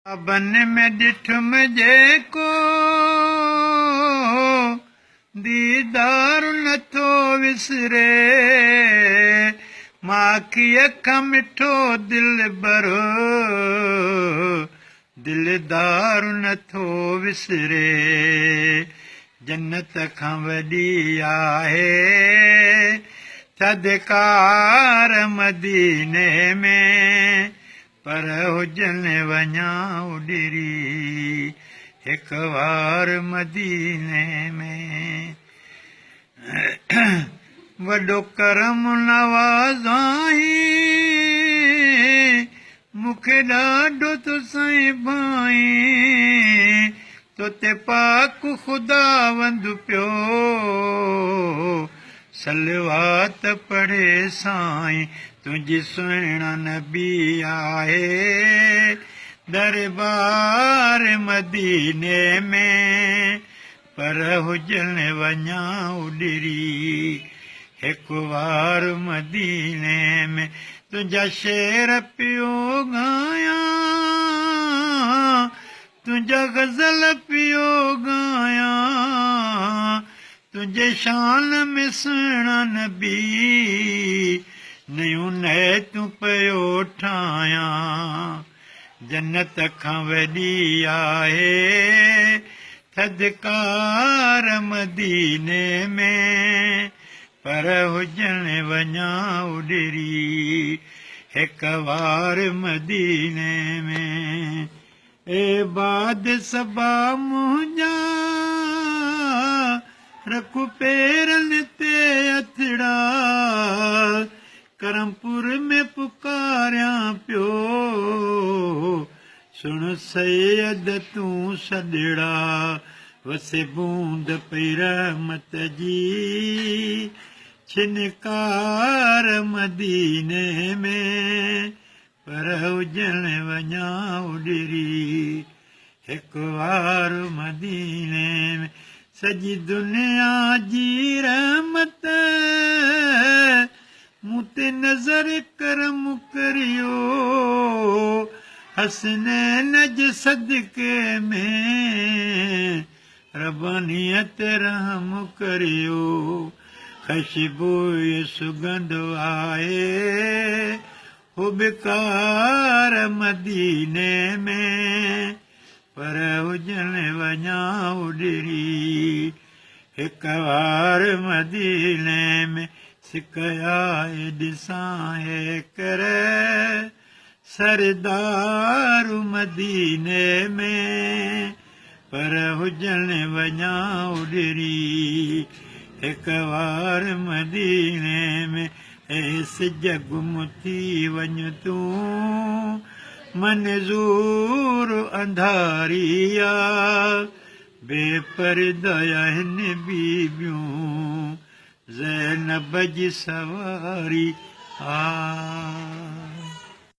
خوابن ۾ ڏٺم جيڪو ديدار نٿو وسري، ماکيء کان مٺو دلبر دلدار نٿو وسري. جنت کان وڏي آهي ٿڌڪار مديني ۾، پر هجن وڃان اڏري هڪ وار مديني ۾. وڏو ڪرم نواز آهين، مون کي ڏاڍو ٿو سائين ڀانئين، تو تي پاڪ خداوند پيو صلوات پڙهي سائين. تنهنجي سهڻا نبي آهي دربار مديني ۾، پر هجن وڃان اڏري هڪ وار مديني ۾. تنهنجا شعر پيو ڳايان، تنهنجا غزل پيو ڳايان، تنهنجي شان ۾ سهڻا نبي نيون نعتون پيو ٺاهيان. جنت کان وڏي آهي ٿڌڪار مديني ۾، پر هجڻ وڃان اڏري هڪ وار مديني ۾. اي باد صبا منهنجا رک پيرن تي هٿڙا، ڪرمپور ۾ پڪاريان پيو سڻ سيد تون سڏڙا. وسي بوند پئي رحمت جي ڇنڪار مديني ۾، پر هجڻ وڃان اڏري هڪ وار مديني ۾. سڄي دنيا جي رحمت مون تي نظر ڪرم ڪريو، حسنين جي صدقي ۾ ربانيء تي رحم ڪريو. خشبوء سڳنڌ آهي هٻڪار مديني ۾، پر هجڻ وڃان اڏري هڪ وار مديني ۾. سڪ آئي ڏسان هيڪر سردار مديني ۾، پر هجڻ وڃان اڏري هڪ وار مديني ۾. اي سج گم ٿي وڃ تون منظور انڌاري آ، بي پرده آهن بيبيون زينب جي سواري آ.